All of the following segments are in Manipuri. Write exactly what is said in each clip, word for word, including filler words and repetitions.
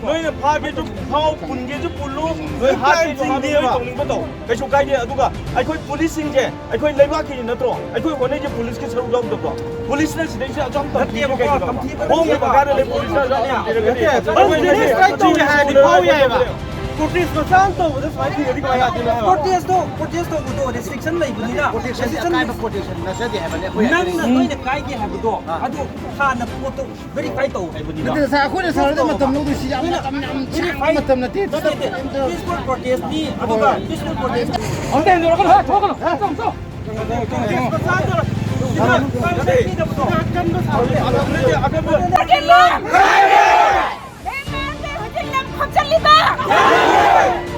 ꯅꯣꯏꯅ ꯐꯥꯒꯦꯁꯨ ꯐꯥꯎ, ꯄꯨꯟꯒꯦꯁꯨ ꯄꯨꯜꯂꯨ, ꯅꯣꯏ ꯍꯥꯠꯀꯦꯁꯨ ꯍꯥꯠꯂꯨ, ꯅꯣꯏ ꯇꯧꯅꯤꯡꯕ ꯇꯧ, ꯀꯩꯁꯨ ꯀꯥꯏꯗꯦ꯫ ꯑꯗꯨꯒ ꯑꯩꯈꯣꯏ ꯄꯨꯂꯤꯁꯁꯤꯡꯁꯦ ꯑꯩꯈꯣꯏ ꯂꯩꯕꯥꯛꯀꯤꯗꯤ ꯅꯠꯇ꯭ꯔꯣ? ꯑꯩꯈꯣꯏ ꯍꯣꯠꯅꯩꯁꯦ ꯄꯨꯂꯤꯁꯀꯤ ꯁꯔꯨꯛ ꯌꯥꯎꯗꯕ꯭ꯔꯣ? ꯄꯨꯂꯤꯁꯅ ꯁꯤꯗꯩꯁꯤꯗ ꯑꯆꯝ ꯇꯝꯊꯤꯔꯤꯁꯦ ꯀꯩꯒꯤꯅꯣ? ꯍꯣꯝꯒꯤ ꯃꯈꯥꯗ ꯂꯩ ꯄꯨꯂꯤꯁꯅ ꯑꯆꯝ ꯇꯝꯊꯤꯔꯒꯗꯤ ꯅꯠꯇꯦ, ꯄ꯭ꯔꯣꯇꯦꯁ ꯇꯧꯔꯤ ꯍꯥꯏꯔꯗꯤ ꯐꯥꯎ ꯌꯥꯏꯑꯕ꯫ ꯄ꯭ꯔꯣꯇꯦꯁ ꯃꯆꯥ ꯑꯃ ꯇꯧꯕꯗ ꯁꯨꯃꯥꯏꯅ ꯊꯤꯔꯗꯤ ꯀꯃꯥꯏꯅ ꯌꯥꯗꯣꯏꯅꯣ ꯍꯥꯏꯕ? ꯄ꯭ꯔꯣꯇꯦꯁꯇꯣ, ꯄ꯭ꯔꯣꯇꯦꯁ ꯇꯧꯕꯗꯣ ꯔꯦꯁꯇ꯭ꯔꯤꯛꯁꯟ ꯂꯩꯕꯅꯤꯅ꯫ ꯄ꯭ꯔꯣꯇꯦꯁꯟꯁꯦ ꯔꯦꯁꯇ꯭ꯔꯤꯛꯁꯟ ꯑꯀꯥꯏꯕ ꯄ꯭ꯔꯣꯇꯦꯁꯟ ꯅꯠꯆꯗꯦ ꯍꯥꯏꯕꯅꯦ ꯑꯩꯈꯣꯏ ꯅꯪꯅ ꯍꯥꯏꯖꯔꯤꯁꯦ꯫ ꯅꯣꯏꯅ ꯀꯥꯏꯗꯦ ꯍꯥꯏꯕꯗꯣ ꯑꯥ꯫ ꯑꯗꯨ ꯍꯥꯟꯅ ꯄꯣꯠꯇꯣ ꯚꯦꯔꯤꯐꯥꯏ ꯇꯧ ꯍꯥꯏꯕꯅꯤꯗ꯫ ꯅꯠꯇꯦ, ꯁꯥꯔ, ꯑꯩꯈꯣꯏꯅ ꯁꯥꯔꯗ ꯃꯇꯝ ꯂꯧꯗꯣꯏꯁꯤ ꯌꯥꯝ ꯃꯇꯝ ꯌꯥꯝ ꯁꯥꯡꯕ ꯃꯇꯝ ꯅꯠꯇꯦ꯫ ꯅꯠꯇꯦ, ꯅꯠꯇꯦ꯫ ꯄꯤꯁꯐꯨꯜ ꯄ꯭ꯔꯣꯇꯦꯁꯇꯤ ꯑꯗꯨꯒ ꯄꯤꯁꯐꯨꯜ ꯄ꯭ꯔꯣꯇꯦꯁ꯫ ꯑꯝꯇ ꯍꯦꯟꯗꯣꯔꯛꯀꯅꯨ, ꯍꯦ, ꯊꯣꯛꯀꯅꯨ꯫ ꯊꯣꯛꯀꯅꯨ, ꯊꯣꯛꯀꯅꯨ꯫ ꯄꯤꯗꯕꯗꯣ꯫ ꯅꯠꯇꯦ, ꯑꯀꯟꯕ ꯍꯧꯖꯤꯛ ꯂꯝ ꯈꯣꯝꯖꯤꯜꯂꯤꯕ!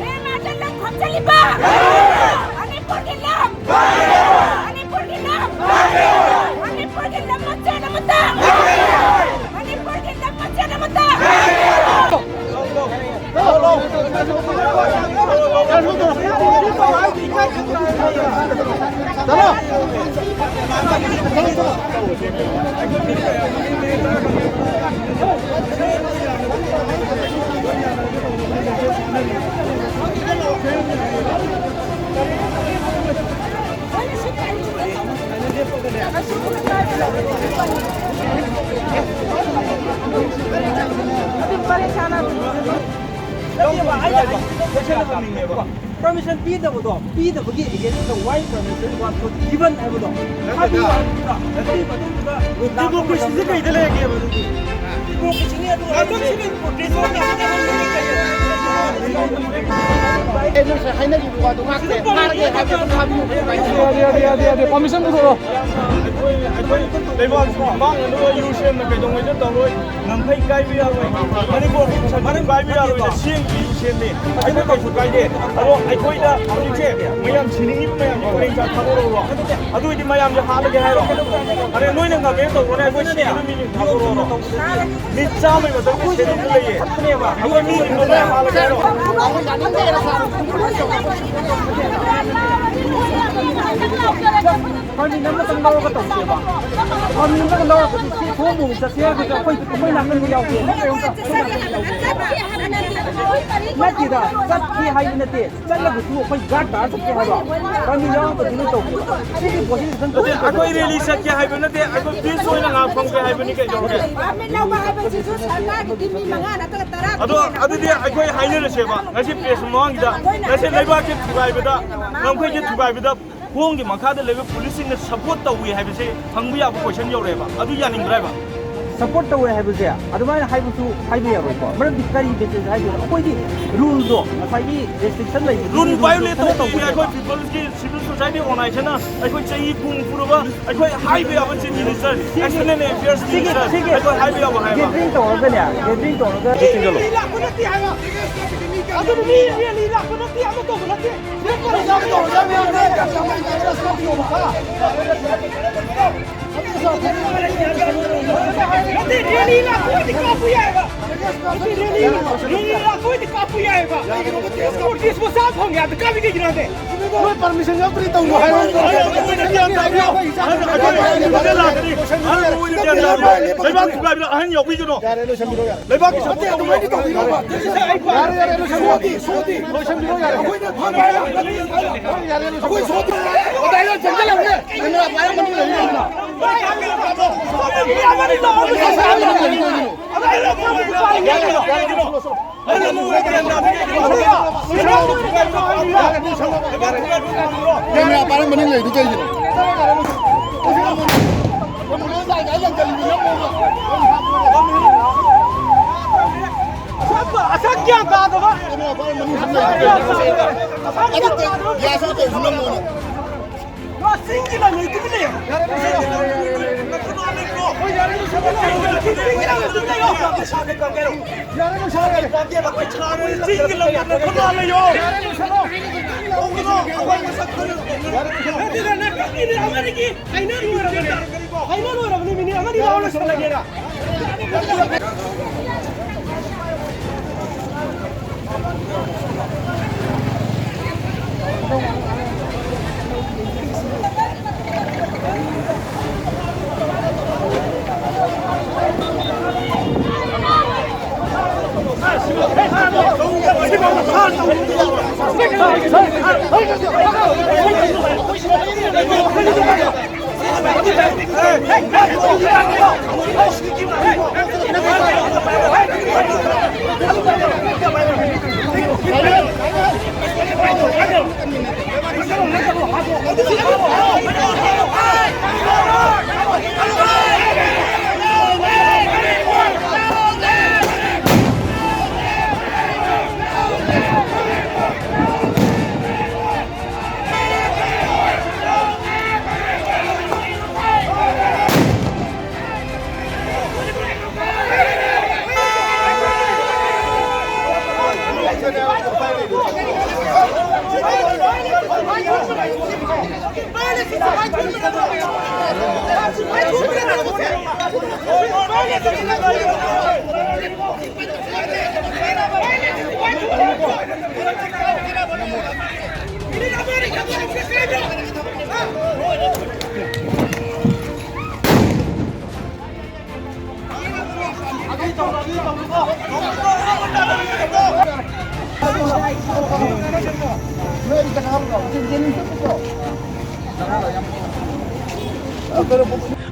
ꯃꯦꯟꯃꯥꯔꯗ ꯂꯝ ꯈꯣꯝꯖꯤꯜꯂꯤꯕ! ꯃꯅꯤꯄꯨꯔꯒꯤ ꯂꯝ! ꯃꯅꯤꯄꯨꯔꯒꯤ ꯂꯝ! ꯃꯅꯤꯄꯨꯔꯒꯤ ꯂꯝ ꯃꯆꯦꯠ ꯑꯃꯠꯇ! ꯃꯅꯤꯄꯨꯔꯒꯤ ꯂꯝ ꯃꯆꯦꯠ ꯑꯃꯠꯇ! ꯄꯔꯃꯤꯁꯟ ꯄꯤꯗꯕꯗꯣ, ꯄꯤꯗꯕꯒꯤ against the why permission was not given ꯍꯥꯏꯕꯗꯣ ꯊꯥꯕꯤꯌꯨ ꯍꯥꯏꯕꯅꯤꯗ꯫ ꯑꯗꯨꯒꯤ ꯃꯇꯨꯡꯗꯨꯗ ꯗꯦꯃꯣꯀ꯭ꯔꯦꯁꯤꯁꯦ ꯀꯩꯗ ꯂꯩꯔꯒꯦꯕ ꯑꯗꯨꯗꯤ? ꯗꯦꯃꯣꯀ꯭ꯔꯦꯁꯤꯅꯤ ꯑꯗꯨ ꯍꯥꯏꯔꯗꯤ꯫ ꯑꯦ, ꯅꯪ ꯉꯁꯥꯏ ꯍꯥꯏꯅꯈꯤꯕ ꯋꯥꯗꯣ ꯉꯥꯛꯇꯦ꯫ ꯐꯥꯔꯒꯦ ꯍꯥꯏꯕꯗꯣ ꯊꯥꯕꯤꯌꯨ꯫ ꯌꯥꯗꯦ, ꯌꯥꯗꯦ, ꯌꯥꯗꯦ, ꯌꯥꯗꯦ꯫ ꯄꯔꯃꯤꯁꯟ ꯄꯨꯊꯣꯔꯛꯑꯣ꯫ ꯑꯩꯈꯣꯏ, ꯑꯩꯈꯣꯏ ꯂꯩꯕꯥꯛꯁꯤꯕꯨ ꯃꯥꯡꯅꯅꯕ ꯌꯨ ꯁꯤ ꯑꯦꯝꯅ ꯀꯩꯗꯧꯉꯩꯗ ꯇꯧꯔꯣꯏ꯫ ꯉꯝꯈꯩ ꯀꯥꯏꯕ ꯌꯥꯔꯣꯏ꯫ ꯃꯅꯤꯄꯨꯔ ꯁꯔꯀꯥꯔ ꯀꯥꯏꯕ ꯌꯥꯔꯣꯏꯅ ꯁꯤ ꯑꯦꯝꯒꯤ ꯌꯨ ꯁꯤ ꯑꯦꯝꯅꯤ꯫ ꯑꯩꯈꯣꯏ ꯀꯩꯁꯨ ꯀꯥꯏꯗꯦ꯫ ꯑꯗꯣ ꯑꯩꯈꯣꯏꯗ ꯍꯧꯖꯤꯛꯁꯦ ꯃꯌꯥꯝ ꯁꯤꯅꯤꯡꯉꯤꯕ ꯃꯌꯥꯝꯁꯦ ꯄꯔꯦꯡ ꯁꯥ ꯊꯥꯗꯣꯔꯛꯎꯔꯣ? ꯑꯗꯨ ꯑꯣꯏꯗꯤ ꯃꯌꯥꯝꯁꯦ ꯍꯥꯠꯂꯒꯦ ꯍꯥꯏꯔꯣ? ꯑꯗꯩ ꯅꯣꯏꯅ ꯉꯝꯃꯦꯅ ꯇꯧꯔꯣꯅꯦ, ꯑꯩꯈꯣꯏ ꯁꯤꯅꯤꯡꯉꯤꯕ ꯃꯤꯁꯤꯡ ꯊꯥꯗꯣꯔꯛꯎꯔꯣ? ꯃꯤ ꯆꯥꯝꯃꯩ ꯃꯊꯛꯇ ꯁꯦꯟꯅꯕ ꯂꯩꯌꯦ꯫ ꯑꯩꯈꯣꯏ ꯃꯤꯁꯤꯡꯗꯣ ꯂꯣꯏ ꯍꯥꯠꯂꯒꯦ ꯍꯥꯏꯔꯣ? ꯄꯔꯃꯤꯠ ꯑꯃꯇꯪ ꯂꯧꯔꯒ ꯇꯧꯁꯦꯕ꯫ ꯄꯔꯃꯤꯠ ꯑꯃꯇꯪ ꯂꯧꯔꯒꯗꯤ ꯁꯤ ꯊꯣꯡꯕ ꯑꯃꯨꯛ ꯆꯠꯁꯦ ꯍꯥꯏꯔꯒꯁꯨ ꯑꯩꯈꯣꯏ, ꯑꯩꯈꯣꯏ ꯅꯥꯀꯟꯗ ꯌꯥꯎꯒꯦ꯫ ꯅꯠꯇꯦꯗ, ꯆꯠꯀꯦ ꯍꯥꯏꯕ ꯅꯠꯇꯦ꯫ ꯆꯠꯂꯒꯁꯨ ꯑꯩꯈꯣꯏ ꯒꯥꯔꯗ ꯇꯥꯔ ꯆꯠꯀꯦ ꯍꯥꯏꯕ꯫ ꯄꯔꯃꯤꯠ ꯌꯥꯎꯔꯒꯗꯤ ꯅꯣꯏ ꯇꯧꯒꯦ꯫ ꯁꯤꯒꯤ ꯄꯣꯠꯁꯤ ꯈꯤꯇꯪ ꯅꯠꯇꯦ, ꯇꯧꯁꯦ꯫ ꯑꯩꯈꯣꯏ ꯔꯦꯂꯤ ꯆꯠꯀꯦ ꯍꯥꯏꯕ ꯅꯠꯇꯦ, ꯑꯩꯈꯣꯏ ꯄꯤꯁ ꯑꯣꯏꯅ ꯉꯥꯛ ꯐꯝꯒꯦ ꯍꯥꯏꯕꯅꯤ ꯀꯩꯗꯧꯔꯒꯦ? ꯄꯔꯃꯤꯠ ꯂꯧꯕ ꯍꯥꯏꯕꯁꯤꯁꯨ ꯁꯔꯀꯥꯔꯒꯤꯗꯤ ꯃꯤ ꯃꯉꯥ ꯅꯠꯇ꯭ꯔꯒ ꯇꯔꯥ ꯑꯗꯣ ꯑꯗꯨꯗꯤ ꯑꯩꯈꯣꯏ ꯍꯥꯏꯅꯔꯁꯦꯕ, ꯉꯁꯤ ꯄ꯭ꯔꯦꯁ ꯃꯃꯥꯡꯒꯤꯗ, ꯉꯁꯤ ꯂꯩꯕꯥꯛꯀꯤ ꯊꯨꯒꯥꯏꯕꯗ, ꯉꯝꯈꯩꯒꯤ ꯊꯨꯒꯥꯏꯕꯗ ꯈꯣꯡꯒꯤ ꯃꯈꯥꯗ ꯂꯩꯕ ꯄꯨꯂꯤꯁꯁꯤꯡꯅ ꯁꯄꯣꯔꯠ ꯇꯧꯏ ꯍꯥꯏꯕꯁꯦ ꯍꯪꯕ ꯌꯥꯕ ꯀꯣꯏꯁꯟ ꯌꯧꯔꯛꯑꯦꯕ꯫ ꯑꯗꯨ ꯌꯥꯅꯤꯡꯕ꯭ꯔꯥ ꯍꯥꯏꯕ? ꯁꯄꯣꯔꯠ ꯇꯧꯋꯦ ꯍꯥꯏꯕꯁꯦ ꯑꯗꯨꯃꯥꯏꯅ ꯍꯥꯏꯕꯁꯨ ꯍꯥꯏꯕ ꯌꯥꯔꯣꯏꯀꯣ꯫ ꯃꯔꯝꯗꯤ ꯀꯔꯤ ꯕꯦꯁꯤꯁ ꯍꯥꯏꯗꯣꯏꯅꯣ? ꯑꯩꯈꯣꯏꯗꯤ ꯔꯨꯜꯗꯣ, ꯉꯁꯥꯏꯒꯤ ꯔꯦꯁꯇ꯭ꯔꯤꯛꯁꯟ ꯂꯩꯕꯗꯨꯒꯤ ꯔꯨꯜ ꯔꯨꯜꯗꯣ ꯚꯥꯏꯑꯣꯂꯦꯠ ꯐꯣꯂꯣ ꯇꯧꯗꯣꯏꯅꯦ꯫ ꯇꯧꯗꯦꯕ꯫ ꯑꯩꯈꯣꯏ ꯄꯤꯄꯜꯁꯀꯤ ꯁꯤꯚꯤꯜ ꯁꯣꯁꯥꯏꯇꯤ ꯑꯣꯔꯒꯅꯥꯏꯖꯦꯁꯟꯅ ꯑꯩꯈꯣꯏ ꯆꯍꯤ ꯀꯨꯟ ꯄꯨꯔꯕ ꯑꯩꯈꯣꯏ ꯍꯥꯏꯕ ꯌꯥꯕ ꯆꯤꯐ ꯃꯤꯅꯤꯁꯇꯔ, ꯁꯤꯒꯤ ꯑꯦꯛꯁꯤꯂꯦꯟ ꯑꯦꯐꯤꯌꯔꯁ ꯁꯤꯒꯤ ꯃꯤꯅꯤꯁꯇꯔ, ꯁꯤꯒꯤ ꯑꯩꯈꯣꯏ ꯍꯥꯏꯕ ꯌꯥꯕ ꯍꯥꯏꯕ꯫ ꯒꯦꯗꯔꯤꯡ ꯇꯧꯔꯒꯅꯦ, ꯒꯦꯗꯔꯤꯡ ꯇꯧꯔꯒ ꯆꯤꯡꯒꯜꯂꯣ꯫ ꯃꯤ ꯂꯥꯛꯄ ꯅꯠꯇꯦ ꯍꯥꯏꯕ꯫ ꯑꯗꯨ ꯃꯤ ꯔꯦꯂꯤ ꯂꯥꯛꯄ ꯅꯠꯇꯦ, ꯑꯃ ꯇꯧꯕ ꯅꯠꯇꯦ꯫ ꯅꯠꯇꯦ, ꯔꯦꯂꯤ ꯂꯥꯛꯄ ꯑꯣꯏꯗꯤ ꯀꯥꯞꯄ ꯌꯥꯏꯕ꯫ ꯅꯠꯇꯦ, ꯔꯦꯂꯤ, ꯔꯦꯂꯤ ꯂꯥꯛꯄ ꯑꯣꯏꯗꯤ ꯀꯥꯞꯄ ꯌꯥꯏꯕ꯫ ꯅꯣꯇꯤꯁ ꯃꯆꯥ ꯐꯪꯉꯦ, ꯑꯗ ꯀꯥꯞꯄꯤ ꯀꯩꯒꯤꯅꯣ ꯍꯥꯏꯗꯤ? ꯅꯣꯏ ꯄꯔꯃꯤꯁꯟ ꯌꯥꯎꯗ꯭ꯔꯤ ꯇꯧꯅꯨ ꯍꯥꯏꯔꯣ꯫ ꯑꯍꯟ ꯑꯣꯏꯅ ꯒ꯭ꯌꯥꯟ ꯇꯥꯕꯤꯌꯣ꯫ ꯑꯍꯟ ꯑꯣꯏꯅ ꯒ꯭ꯌꯥꯟ ꯇꯥꯕꯤꯌꯣ꯫ ꯂꯩꯕꯥꯛ ꯊꯨꯒꯥꯏꯕꯗ ꯑꯍꯟ ꯌꯥꯎꯕꯤꯒꯅꯣ꯫ ꯌꯥꯔꯦ, ꯂꯣꯏꯁꯟꯕꯤꯔꯣ, ꯌꯥꯔꯦ꯫ ꯂꯩꯕꯥꯛꯀꯤ ꯅꯠꯇꯦ, ꯑꯗꯨꯃꯥꯏꯅ ꯇꯧꯕꯤꯔꯣ꯫ ꯌꯥꯔꯦ, ꯌꯥꯔꯦ, ꯂꯣꯏꯁꯟꯕꯤꯔꯣ꯫ ꯁꯣꯗꯤ, ꯁꯣꯗꯤ꯫ ꯂꯣꯏꯁꯟꯕꯤꯔꯣ, ꯌꯥꯔꯦ꯫ ꯑꯩꯈꯣꯏꯅ ꯐꯝꯕ ꯌꯥꯔꯦ, ꯂꯣꯏꯁꯟꯕꯤꯔꯣ꯫ ꯑꯩꯈꯣꯏ ꯁꯣꯗꯤ꯫ ꯑꯗꯥꯏꯗ ꯆꯪꯁꯤꯜꯂꯝꯅꯦ꯫ ꯀꯩꯅꯣ, ꯑꯗꯥꯏꯗ ꯃꯅꯨꯡ ꯂꯩꯔꯤꯅꯣ? ꯀꯦꯃꯦꯔꯥ ꯄꯥꯏꯔꯝꯕꯅꯤ ꯂꯩꯗꯨ ꯀꯩꯒꯤꯅꯣ? ꯑꯁꯛ ꯒ꯭ꯌꯥꯟ ꯇꯥꯗꯕ꯫ ꯀꯦꯃꯦꯔꯥ ꯄꯥꯏꯔꯝꯕꯅꯤ ꯁꯨꯝ ꯂꯩꯗꯨ ꯀꯩꯒꯤꯅꯣ? ꯑꯗꯨ ꯀꯩ-, ꯒ꯭ꯌꯥꯁ ꯑꯃ ꯀꯩꯁꯨ ꯅꯝꯃꯣꯅꯦ꯫ ꯆꯤꯡꯒꯤ ꯂꯝ ꯂꯩꯇ꯭ꯔꯤꯕꯅꯦ꯫ ꯌꯥꯔꯦ, ꯂꯣꯏꯁꯜꯂꯣ꯫ ꯆꯤꯡꯒꯤ ꯂꯝ ꯂꯩꯇ꯭ꯔꯤꯕꯅꯦ꯫ ꯆꯤꯡꯒꯤ ꯂꯝ ꯂꯩꯇ꯭ꯔꯤꯕꯅꯦ꯫ ꯌꯥꯔꯦ, ꯂꯣꯏꯁꯜꯂꯣ꯫ ꯅꯠꯇꯦꯗ, ꯅꯠꯇꯦ, ꯃꯤꯅꯤꯠ ꯑꯃꯅꯤꯒꯤ ꯍꯥꯏꯅ ꯂꯣꯏꯔꯕꯅꯦ꯫ ꯍꯥꯏꯅ ꯂꯣꯏꯔꯕꯅꯤ, ꯃꯤꯅꯤꯠ ꯑꯃꯅꯤ ꯂꯧꯔ ꯂꯣꯏꯁꯜꯂꯒꯦꯅ꯫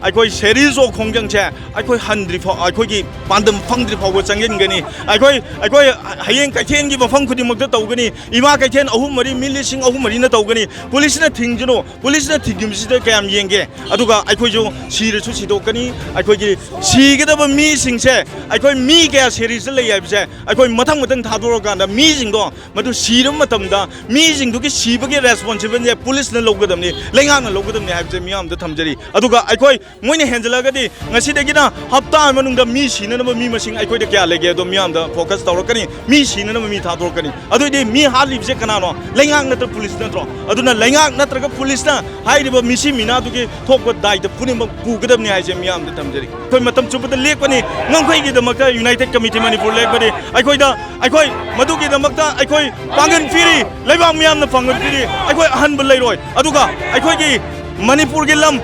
ꯑꯩꯈꯣꯏ series of ꯈꯣꯡꯖꯪꯁꯦ ꯑꯩꯈꯣꯏ ꯍꯟꯗ꯭ꯔꯤ ꯐꯥꯎ, ꯑꯩꯈꯣꯏꯒꯤ ꯄꯥꯟꯗꯝ ꯐꯪꯗ꯭ꯔꯤ ꯐꯥꯎꯕ ꯆꯪꯁꯤꯟꯒꯅꯤ꯫ ꯑꯩꯈꯣꯏ, ꯑꯩꯈꯣꯏ ꯍꯌꯦꯡ ꯀꯩꯊꯦꯜꯒꯤ ꯃꯐꯝ ꯈꯨꯗꯤꯡꯃꯛꯇ ꯇꯧꯒꯅꯤ꯫ ꯏꯃꯥ ꯀꯩꯊꯦꯜ ꯑꯍꯨꯝ ꯃꯔꯤ, ꯃꯤ ꯂꯤꯁꯤꯡ ꯑꯍꯨꯝ ꯃꯔꯤꯅ ꯇꯧꯒꯅꯤ꯫ ꯄꯨꯂꯤꯁꯅ ꯊꯤꯡꯁꯅꯨ, ꯄꯨꯂꯤꯁꯅ ꯊꯤꯡꯈꯤꯕꯁꯤꯗ ꯀꯌꯥꯝ ꯌꯦꯡꯒꯦ? ꯑꯗꯨꯒ ꯑꯩꯈꯣꯏꯁꯨ ꯁꯤꯔꯁꯨ ꯁꯤꯗꯣꯛꯀꯅꯤ꯫ ꯑꯩꯈꯣꯏꯒꯤ ꯁꯤꯒꯗꯕ ꯃꯤꯁꯤꯡꯁꯦ, ꯑꯩꯈꯣꯏ ꯃꯤ ꯀꯌꯥ series ꯂꯩ ꯍꯥꯏꯕꯁꯦ ꯑꯩꯈꯣꯏ ꯃꯊꯪ ꯃꯊꯪ ꯊꯥꯗꯣꯔꯀꯥꯟꯗ ꯃꯤꯁꯤꯡꯗꯣ ꯃꯗꯨ ꯁꯤꯔꯕ ꯃꯇꯝꯗ ꯃꯤꯁꯤꯡꯗꯨꯒꯤ ꯁꯤꯕꯒꯤ responsibility ꯄꯨꯂꯤꯁꯅ ꯂꯧꯒꯗꯕꯅꯤ, ꯂꯩꯉꯥꯛꯅ ꯂꯧꯒꯗꯕꯅꯤ ꯍꯥꯏꯕꯁꯦ ꯃꯤꯌꯥꯝꯗ ꯊꯝꯖꯔꯤ꯫ ꯑꯗꯨꯒ ꯑꯩꯈꯣꯏ ꯃꯣꯏꯅ ꯍꯦꯟꯖꯜꯂꯛꯑꯒꯗꯤ ꯉꯁꯤꯗꯒꯤꯅ ꯍꯞꯇꯥ ꯑꯃ ꯃꯅꯨꯡꯗ ꯃꯤ ꯁꯤꯅꯅꯕ ꯃꯤ ꯃꯁꯤꯡ ꯑꯩꯈꯣꯏꯗ ꯀꯌꯥ ꯂꯩꯒꯦ ꯑꯗꯣ ꯃꯤꯌꯥꯝꯗ ꯐꯣꯀꯁ ꯇꯧꯔꯛꯀꯅꯤ꯫ ꯃꯤ ꯁꯤꯅꯅꯕ ꯃꯤ ꯊꯥꯗꯣꯔꯛꯀꯅꯤ꯫ ꯑꯗꯨꯑꯣꯏꯗꯤ ꯃꯤ ꯍꯥꯠꯂꯤꯕꯁꯦ ꯀꯅꯥꯅꯣ? ꯂꯩꯉꯥꯛ ꯅꯠꯇ꯭ꯔ ꯄꯨꯂꯤꯁ ꯅꯠꯇ꯭ꯔꯣ? ꯑꯗꯨꯅ ꯂꯩꯉꯥꯛ ꯅꯠꯇ꯭ꯔꯒ ꯄꯨꯂꯤꯁꯅ ꯍꯥꯏꯔꯤꯕ ꯃꯤꯁꯤ ꯃꯤꯅꯥꯗꯨꯒꯤ ꯊꯣꯛꯄ ꯗꯥꯏꯇ ꯄꯨꯝꯅꯃꯛ ꯄꯨꯒꯗꯕꯅꯤ ꯍꯥꯏꯁꯦ ꯃꯤꯌꯥꯝꯗ ꯊꯝꯖꯔꯤ꯫ ꯑꯩꯈꯣꯏ ꯃꯇꯝ ꯆꯨꯞꯄꯗ ꯂꯦꯞꯀꯅꯤ꯫ ꯉꯝꯈꯩꯒꯤꯗꯃꯛꯇ United Committee ꯃꯅꯤꯄꯨꯔ ꯂꯦꯞꯀꯅꯤ꯫ ꯑꯩꯈꯣꯏꯗ, ꯑꯩꯈꯣꯏ ꯃꯗꯨꯒꯤꯗꯃꯛꯇ ꯑꯩꯈꯣꯏ ꯄꯥꯡꯒꯜ ꯄꯤꯔꯤ, ꯂꯩꯕꯥꯛ ꯃꯤꯌꯥꯝꯅ ꯄꯥꯡꯒꯜ ꯄꯤꯔꯤ꯫ ꯑꯩꯈꯣꯏ ꯑꯍꯟꯕ ꯂꯩꯔꯣꯏ꯫ ꯑꯗꯨꯒ ꯑꯩꯈꯣꯏꯒꯤ ꯃꯅꯤꯄꯨꯔꯒꯤ ꯂꯝ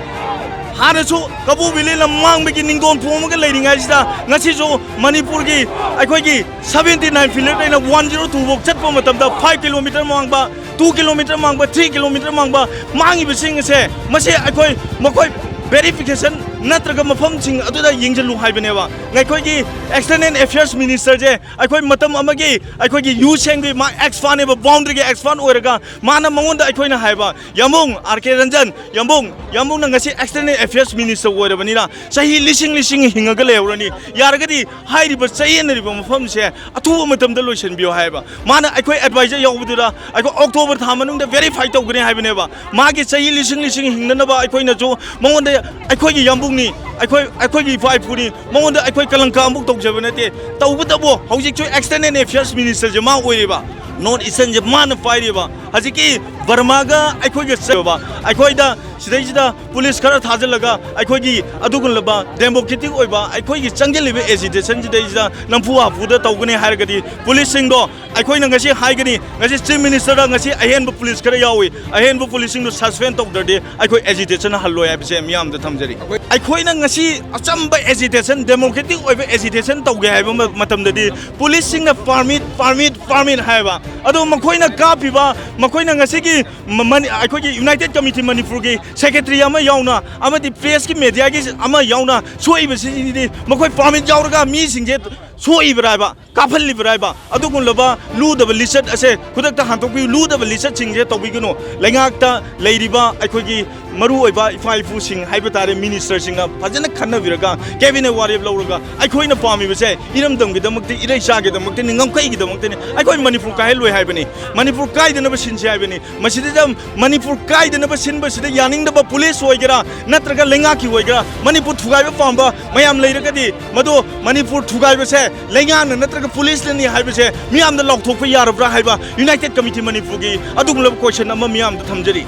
ꯍꯥꯟꯅꯁꯨ ꯀꯕꯣ ꯚꯦꯂꯤ ꯂꯝ ꯃꯥꯡꯕꯒꯤ ꯅꯤꯡꯗꯣꯟ ꯐꯣꯡꯉꯒ ꯂꯩꯔꯤꯉꯩꯁꯤꯗ ꯉꯁꯤꯁꯨ ꯃꯅꯤꯄꯨꯔꯒꯤ ꯑꯩꯈꯣꯏꯒꯤ seventy nine feet ꯑꯩꯅ one zero two ꯐꯥꯎ ꯆꯠꯄ ꯃꯇꯝꯗ five kilometre ꯃꯥꯡꯕ, two kilometre ꯃꯥꯡꯕ, three kilometre ꯃꯥꯡꯕ ꯃꯥꯡꯉꯤꯕꯁꯤꯡ ꯑꯁꯦ ꯃꯁꯤ ꯑꯩꯈꯣꯏ ꯃꯈꯣꯏ verification ꯅꯠꯇ꯭ꯔꯒ ꯃꯐꯝꯁꯤꯡ ꯑꯗꯨꯗ ꯌꯦꯡꯁꯤꯜꯂꯨ ꯍꯥꯏꯕꯅꯦꯕ꯫ ꯑꯩꯈꯣꯏꯒꯤ External Affairs Ministerꯁꯦ ꯑꯩꯈꯣꯏ ꯃꯇꯝ ꯑꯃꯒꯤ ꯑꯩꯈꯣꯏꯒꯤ ꯌꯨ ꯁꯦꯡꯒꯤ ꯃꯥ expert ꯅꯦꯕ, boundaryꯒꯤ expert ꯑꯣꯏꯔꯒ ꯃꯥꯅ ꯃꯉꯣꯟꯗ ꯑꯩꯈꯣꯏꯅ ꯍꯥꯏꯕ, "ꯌꯥꯝꯕꯨꯡ ꯑꯥꯔ ꯀꯦ ꯔꯟꯖꯟ, ꯌꯥꯝꯕꯨꯡ, ꯌꯥꯝꯕꯨꯡꯅ ꯉꯁꯤ External Affairs Minister ꯑꯣꯏꯔꯕꯅꯤꯅ ꯆꯍꯤ ꯂꯤꯁꯤꯡ ꯂꯤꯁꯤꯡ ꯍꯤꯡꯉꯒ ꯂꯩꯍꯧꯔꯅꯤ꯫ ꯌꯥꯔꯒꯗꯤ ꯍꯥꯏꯔꯤꯕ ꯆꯌꯦꯠꯅꯔꯤꯕ ꯃꯐꯝꯁꯦ ꯑꯊꯨꯕ ꯃꯇꯝꯗ ꯂꯣꯏꯁꯤꯟꯕꯤꯌꯨ" ꯍꯥꯏꯕ꯫ ꯃꯥꯅ ꯑꯩꯈꯣꯏ advisor ꯌꯥꯎꯕꯗꯨꯗ ꯑꯩꯈꯣꯏ October ꯊꯥ ꯃꯅꯨꯡꯗ verify ꯇꯧꯒꯅꯤ ꯍꯥꯏꯕꯅꯦꯕ꯫ ꯃꯥꯒꯤ ꯆꯍꯤ ꯂꯤꯁꯤꯡ ꯂꯤꯁꯤꯡ ꯍꯤꯡꯅꯅꯕ ꯑꯩꯈꯣꯏꯅꯁꯨ ꯃꯉꯣꯟꯗ, ꯑꯩꯈꯣꯏꯒꯤ ꯌꯥꯝꯕꯨꯡꯅꯤ, ꯑꯩꯈꯣꯏ, ꯑꯩꯈꯣꯏꯒꯤ ꯏꯄꯥ ꯏꯄꯨꯅꯤ, ꯃꯉꯣꯟꯗ ꯑꯩꯈꯣꯏ ꯀꯂꯪꯀ ꯑꯃꯨꯛ ꯇꯧꯖꯕ ꯅꯠꯇꯦ꯫ ꯇꯧꯕꯇꯕꯨ ꯍꯧꯖꯤꯛꯁꯨ External Affairs Ministerꯁꯦ ꯃꯥ ꯑꯣꯏꯔꯤꯕ, North Easternꯁꯦ ꯃꯥꯅ ꯄꯥꯏꯔꯤꯕ, ꯍꯧꯖꯤꯛꯀꯤ ꯕꯔꯃꯥꯒ ꯑꯩꯈꯣꯏꯒ ꯆꯠꯂꯕ, ꯑꯩꯈꯣꯏꯗ ꯁꯤꯗꯩꯁꯤꯗ ꯄꯨꯂꯤꯁ ꯈꯔ ꯊꯥꯖꯤꯜꯂꯒ ꯑꯩꯈꯣꯏꯒꯤ ꯑꯗꯨꯒꯨꯝꯂꯕ democratic ꯑꯣꯏꯕ ꯑꯩꯈꯣꯏꯒꯤ ꯆꯪꯁꯤꯜꯂꯤꯕ agitationꯁꯤꯗꯩꯁꯤꯗ ꯅꯝꯐꯨ ꯍꯥꯐꯨꯗ ꯇꯧꯒꯅꯤ ꯍꯥꯏꯔꯒꯗꯤ ꯄꯨꯂꯤꯁꯁꯤꯡꯗꯣ ꯑꯩꯈꯣꯏꯅ ꯉꯁꯤ ꯍꯥꯏꯒꯅꯤ, ꯉꯁꯤ Chief Ministerꯗ ꯉꯁꯤ ꯑꯍꯦꯟꯕ ꯄꯨꯂꯤꯁ ꯈꯔ ꯌꯥꯎꯏ, ꯑꯍꯦꯟꯕ ꯄꯨꯂꯤꯁꯁꯤꯡꯗꯣ suspend ꯇꯧꯗ꯭ꯔꯗꯤ ꯑꯩꯈꯣꯏ agitation ꯍꯜꯂꯣꯏ ꯍꯥꯏꯕꯁꯦ ꯃꯤꯌꯥꯝꯗ ꯊꯝꯖꯔꯤ꯫ ꯑꯩꯈꯣꯏꯅ ꯉꯁꯤ ꯑꯆꯝꯕ agitation, democratic ꯑꯣꯏꯕ agitation ꯇꯧꯒꯦ ꯍꯥꯏꯕ ꯃ-, ꯃꯇꯝꯗꯗꯤ ꯄꯨꯂꯤꯁꯁꯤꯡꯅ permit, permit, permit ꯍꯥꯏꯕ꯫ ꯑꯗꯣ ꯃꯈꯣꯏꯅ ꯀꯥꯞꯄꯤꯕ, ꯃꯈꯣꯏꯅ ꯉꯁꯤꯒꯤ ꯃ-, ꯃꯅꯤ-, ꯑꯩꯈꯣꯏꯒꯤ United Committee ꯃꯅꯤꯄꯨꯔꯒꯤ secretary ꯑꯃ ꯌꯥꯎꯅ ꯑꯃꯗꯤ pressꯀꯤ mediaꯒꯤ ꯑꯃ ꯌꯥꯎꯅ ꯁꯣꯛꯏꯕꯁꯤꯗꯤ ꯃꯈꯣꯏ permit ꯌꯥꯎꯔꯒ ꯃꯤꯁꯤꯡꯁꯦ ꯁꯣꯛꯏꯕ꯭ꯔꯥ ꯍꯥꯏꯕ, ꯀꯥꯞꯍꯜꯂꯤꯕ꯭ꯔꯥ ꯍꯥꯏꯕ, ꯑꯗꯨꯒꯨꯝꯂꯕ ꯂꯨꯗꯕ ꯂꯤꯆꯠ ꯑꯁꯦ ꯈꯨꯗꯛꯇ ꯍꯟꯗꯣꯛꯄꯤꯌꯨ꯫ ꯂꯨꯗꯕ ꯂꯤꯆꯠꯁꯤꯡꯁꯦ ꯇꯧꯕꯤꯒꯅꯨ꯫ ꯂꯩꯉꯥꯛꯇ ꯂꯩꯔꯤꯕ ꯑꯩꯈꯣꯏꯒꯤ ꯃꯔꯨꯑꯣꯏꯕ ꯏꯄꯥ ꯏꯄꯨꯁꯤꯡ ꯍꯥꯏꯕ ꯇꯥꯔꯦ, ꯃꯤꯅꯤꯁꯇꯔꯁꯤꯡꯅ ꯐꯖꯅ ꯈꯟꯅꯕꯤꯔꯒ ꯀꯦꯕꯤꯅꯦꯠ ꯋꯥꯔꯦꯞ ꯂꯧꯔꯒ ꯑꯩꯈꯣꯏꯅ ꯄꯥꯝꯃꯤꯕꯁꯦ ꯏꯔꯝꯗꯝꯒꯤꯗꯃꯛꯇꯤ, ꯏꯔꯩꯆꯥꯒꯤꯗꯃꯛꯇꯅꯤ, ꯉꯝꯈꯩꯒꯤꯗꯃꯛꯇꯅꯤ꯫ ꯑꯩꯈꯣꯏ ꯃꯅꯤꯄꯨꯔ ꯀꯥꯏꯍꯜꯂꯣꯏ ꯍꯥꯏꯕꯅꯤ, ꯃꯅꯤꯄꯨꯔ ꯀꯥꯏꯗꯅꯕ ꯁꯤꯟꯁꯤ ꯍꯥꯏꯕꯅꯤ꯫ ꯃꯁꯤꯗ ꯃꯅꯤꯄꯨꯔ ꯀꯥꯏꯗꯅꯕ ꯁꯤꯟꯕꯁꯤꯗ ꯌꯥꯅꯤꯡꯗꯕ ꯄꯨꯂꯤꯁ ꯑꯣꯏꯒꯦꯔꯥ ꯅꯠꯇ꯭ꯔꯒ ꯂꯩꯉꯥꯛꯀꯤ ꯑꯣꯏꯒꯦꯔꯥ, ꯃꯅꯤꯄꯨꯔ ꯊꯨꯒꯥꯏꯕ ꯄꯥꯝꯕ ꯃꯌꯥꯝ ꯂꯩꯔꯒꯗꯤ, ꯃꯗꯨ ꯃꯅꯤꯄꯨꯔ ꯊꯨꯒꯥꯏꯕꯁꯦ ꯂꯩꯉꯥꯛꯅ ꯅꯠꯇ꯭ꯔꯒ ꯄꯨꯂꯤꯁꯅꯅꯤ ꯍꯥꯏꯕꯁꯦ ꯃꯤꯌꯥꯝꯗ ꯂꯥꯎꯊꯣꯛꯄ ꯌꯥꯔꯕ꯭ꯔꯥ ꯍꯥꯏꯕ ꯌꯨꯅꯥꯏꯇꯦꯠ ꯀꯃꯤꯇꯤ ꯃꯅꯤꯄꯨꯔꯒꯤ ꯑꯗꯨꯒꯨꯝꯂꯕ ꯀꯣꯏꯁꯟ ꯑꯃ ꯃꯤꯌꯥꯝꯗ ꯊꯝꯖꯔꯤ꯫